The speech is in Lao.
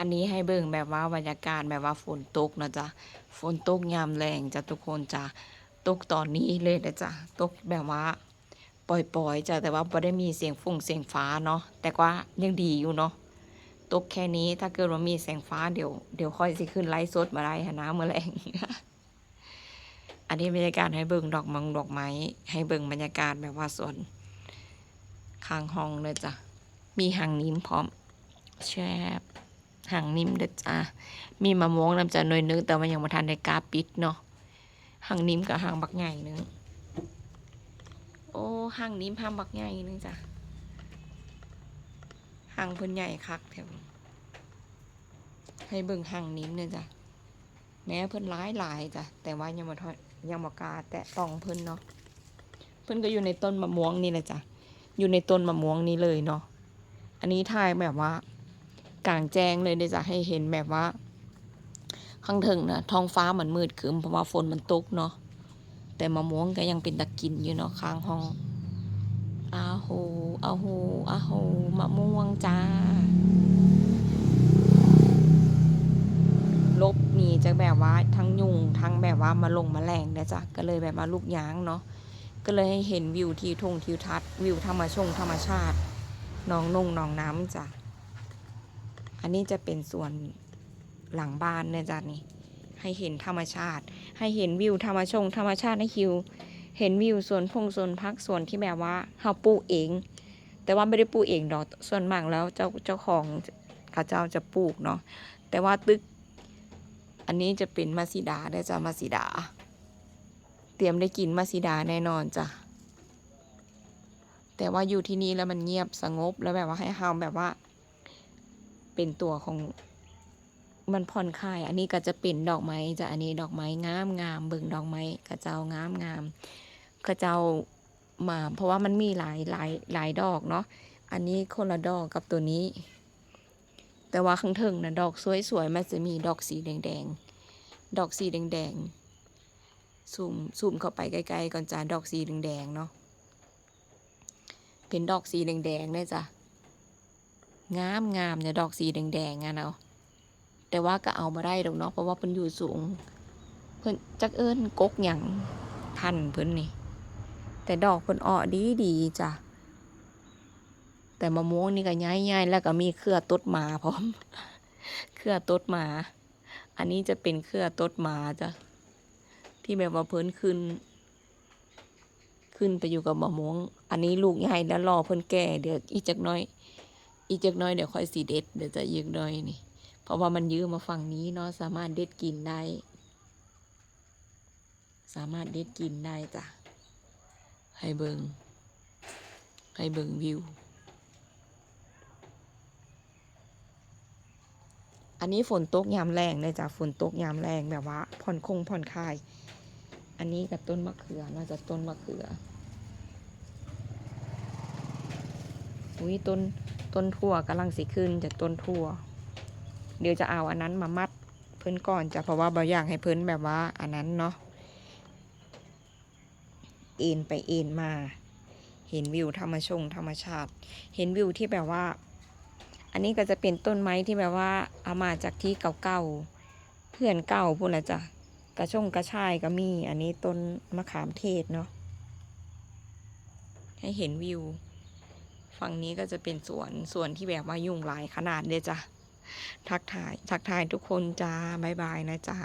ອັນນີ້ໃຫ້ເບິ່ງແບບວ່າບັນຍາກາດແບບວ່າຝົນຕົກນະຈ໊ະ ຝົນຕົກຍາມແລງຈ້ະທຸກຄົນຈ້ະ ຕົກຕອນນີ້ເລີຍນະຈ໊ະ ຕົກແບບວ່າປ່ອຍໆຈ້ະ ແຕ່ວ່າບໍ່ໄດ້ມີສຽງຝົນສຽງຟ້າເນາະ ແຕ່ວ່າຍັງດີຢູ່ເນາະ ຕົກແຄ່ນີ້ ຖ້າເກີດວ່າມີແສງຟ້າ ດຽວ ດຽວຂ້ອຍຊິຂຶ້ນໄລຟ໌ສົດບໍ່ໄດ້ຫັ້ນນະມື້ແລງ. ອັນນີ້ບັນຍາກາດໃຫ້ເບິ່ງດອກມງດອກໄມ້ ໃຫ້ເບິ່ງບັນຍາກາດແບບວ່າສວນຂ້າງຫ້ອງເດີຈ້ະ ມີຮັງນິມພ້ອມ ແຊບ ຮັງນິມເດີຈ້ະ ມີມະມ່ວງນຳຈ້ະໜ່ວຍໜຶ່ງ ແຕ່ວ່າຍັງບໍ່ທັນໄດ້ກ້າປິດເນາະ ຮັງນິມກໍຮັງບັກໃຫຍ່ໜຶ່ງ ໂອ້ ຮັງນິມຮັງບັກໃຫຍ່ໜຶ່ງຈ້ະ ຮັງເພິ່ນໃຫຍ່ຄັກແທ້ ໃຫ້ເບິ່ງຮັງນິມເດີຈ້ະ. ແມ້ເພິ່ນຫຼາຍໆຈ້ະ ແຕ່ວ່າຍັງບໍ່ທອດ ຍັງບໍ່ກ້າແຕະຕ້ອງເພິ່ນເນາະ ເພິ່ນກໍຢູ່ໃນຕົ້ນມະມ່ວງນີ້ແຫຼະຈ້ະ ຢູ່ໃນຕົ້ນມະມ່ວງນີ້ເລີຍເນາະ ອັນນີ້ຖ່າຍແບບວ່າກາງແຈ້ງເລີຍເດ້ຈ້ະ ໃຫ້ເຫັນແບບວ່າຂ້າງເທິງນະ ທ້ອງຟ້າມັນມືດຄຶ້ມ ເພາະວ່າຝົນມັນຕົກເນາະ. ແຕ່ມະມ່ວງກໍຍັງເປັນຕາກິນຢູ່ເນາະ ຂ້າງຫ້ອງ ອາໂຫ ອາໂຫ ອາໂຫ ມະມ່ວງຈ້າ ຫຼົບໜີຈາກແບບວ່າທັງຍຸງ ທັງແບບວ່າມາລົງມະແລງເດ້ອຈ້ະ ກໍເລີຍແບບວ່າລູກຍາງເນາະ ກໍເລີຍໃຫ້ເຫັນວິວທິວທົ່ງທິວທັດ ວິວທຳມະຊົງທຳມະຊາດ ໜອງນົງໜອງນ້ຳຈ້ະ. ອັນນີ້ຈະເປັນສວນ ຫຼັງບ້ານເນາະຈ້ະນີ້ ໃຫ້ເຫັນທຳມະຊາດ ໃຫ້ເຫັນວິວທຳມະຊົງທຳມະຊາດ ໃຫ້ຄິວ ເຫັນວິວສວນຜົງສວນຜັກ ສວນທີ່ແບບວ່າເຮົາປູກເອງ ແຕ່ວ່າບໍ່ໄດ້ປູກເອງດອກ ສ່ວນມາກແລ້ວເຈົ້າ ເຈົ້າຂອງເຂົາເຈົ້າຈະປູກເນາະ ແຕ່ວ່າຕຶກ ອັນນີ້ຈະເປັນໝາກສີດາເດີຈ້ະ ໝາກສີດາ ຕຽມໄດ້ກິນໝາກສີດາແນ່ນອນຈ້ະ ແຕ່ວ່າຢູ່ທີ່ນີ້ແລ້ວມັນງຽບສະຫງົບ ແລ້ວແບບວ່າໃຫ້ເຮົາແບບວ່າ ເປັນຕົວຂອງມັນຜ່ອນຄາຍ. ອັນນີ້ກໍຈະເປັນດອກໄມ້ຈ້ະ ອັນນີ້ດອກໄມ້ງາມໆ ເບິ່ງດອກໄມ້ເຂົາເຈົ້າງາມໆ ເຂົາເຈົ້າມາ ເພາະວ່າມັນມີຫຼາຍ ຫຼາຍ ຫຼາຍດອກເນາະ ອັນນີ້ຄົນລະດອກກັບຕົວນີ້ ແຕ່ວ່າຂ້າງເທິງນະ ດອກສວຍໆ ມັນຈະມີດອກສີແດງໆ ດອກສີແດງໆ ຊູມ ຊູມເຂົ້າໄປໃກ້ໆ ກ່ອນຈ້ະ ດອກສີແດງໆເນາະ ເປັນດອກສີແດງໆເດີຈ້ະ ງາມໆເນາະ ດອກສີແດງໆຫັ້ນເນາະ ແຕ່ວ່າກໍເອົາບໍ່ໄດ້ດອກເນາະ ເພາະວ່າເພິ່ນຢູ່ສູງ ເພິ່ນຈັກເອີ້ນກົກຫຍັງ ພັນເພິ່ນນີ້ ແຕ່ດອກເພິ່ນເອາະດີໆຈ້ະ ແຕ່ມະມ່ວງນີ້ກໍໃຫຍ່ໆ ແລ້ວກໍມີເຄືອຕົດໝາພ້ອມ ເຄືອຕົດໝາ ອັນນີ້ຈະເປັນເຄືອຕົດໝາຈ້ະ ທີ່ແບບວ່າເພິ່ນຂຶ້ນ ຂຶ້ນໄປຢູ່ກັບມະມ່ວງ ອັນນີ້ລູກໃຫຍ່ແລ້ວ ລໍເພິ່ນແກ່ ດຽວອີກຈັກໜ້ອຍ ອີກຈັກໜ້ອຍດຽວຂ້ອຍຊິເດັດ ດຽວຈະອີກໜ້ອຍນີ້ ເພາະວ່າມັນຍື່ມາຝັ່ງນີ້ເນາະ ສາມາດເດັດກິນໄດ້ ສາມາດເດັດກິນໄດ້ຈ້ະ ໃຫ້ເບິ່ງ ໃຫ້ເບິ່ງວິວ. ອັນນີ້ຝົນຕົກຍາມແລງເດີຈ້ະ ຝົນຕົກຍາມແລງ ແບບວ່າຜ່ອນຄົງຜ່ອນຄາຍ ອັນນີ້ກໍຕົ້ນມະເຂືອ ໜ້າຈະຕົ້ນມະເຂືອ ອຸ້ຍ ຕົ້ນ ຕົ້ນຖົ່ວກຳລັງຊິຂຶ້ນຈ້ະ ຕົ້ນຖົ່ວ ດຽວຈະເອົາອັນນັ້ນມາມັດເພິ່ນກ່ອນຈ້ະ ເພາະວ່າບໍ່ຢາກໃຫ້ເພິ່ນແບບວ່າອັນນັ້ນເນາະ. ເອນໄປເອນມາ ເຫັນວິວທຳມະຊົງທຳມະຊາດ ເຫັນວິວທີ່ແບບວ່າ ອັນນີ້ກໍຈະເປັນຕົ້ນໄມ້ທີ່ແບບວ່າເອົາມາຈາກທີ່ເກົ່າໆ ເຮືອນເກົ່າພຸ້ນລະຈ້ະ ກະຊົງກະຊາຍກໍມີ ອັນນີ້ຕົ້ນມະຂາມເທດເນາະ ໃຫ້ເຫັນວິວ ຝັ່ງນີ້ກໍຈະເປັນສວນ ສວນທີ່ແບບວ່າຍຸງຫຼາຍຂະໜາດເດ້ຈ້ະ. ທັກທາຍ ທັກທາຍທຸກຄົນຈ້າ ບາຍບາຍນະຈ້າ.